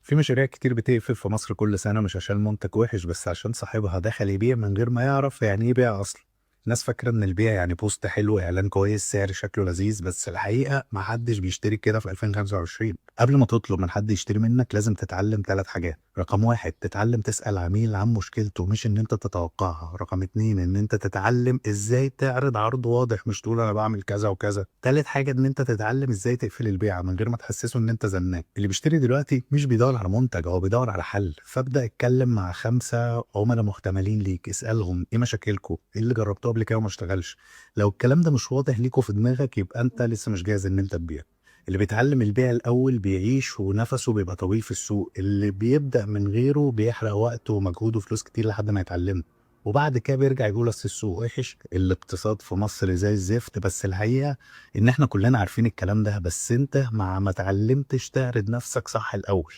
في مشاريع كتير بتقفل في مصر كل سنة، مش عشان المنتج وحش، بس عشان صاحبها دخل يبيع من غير ما يعرف يعني ايه بيع اصلا. الناس فاكرة ان البيع يعني post حلو، اعلان كويس، سعر شكله لذيذ، بس الحقيقة ما حدش بيشتري كده في 2025. قبل ما تطلب من حد يشتري منك لازم تتعلم ثلاث حاجات. رقم واحد، تتعلم تسأل عميل عن مشكلته، مش ان انت تتوقعها. رقم اتنين، ان انت تتعلم ازاي تعرض عرض واضح، مش تقول انا بعمل كذا وكذا. تالت حاجة، ان انت تتعلم ازاي تقفل البيعة من غير ما تحسسه ان انت زنان. اللي بيشتري دلوقتي مش بيدور على منتج، هو بيدور على حل. فابدأ اتكلم مع خمسة عملاء محتملين ليك، اسألهم ايه مشاكلكم، ايه اللي جربتوه قبل كده وما اشتغلش. لو الكلام ده مش واضح ليكوا في دماغك يبقى انت لسه مش جاهز ان انت تبيع. اللي بيتعلم البيع الأول بيعيش ونفسه بيبقى طويل في السوق، اللي بيبدأ من غيره بيحرق وقته ومجهوده وفلوس كتير لحد ما يتعلمه، وبعد كده بيرجع يقول اصل السوق وحش، الاقتصاد في مصر زي الزفت. بس الحقيقة ان احنا كلنا عارفين الكلام ده، بس انت مع ما اتعلمتش تعرض نفسك صح الأول.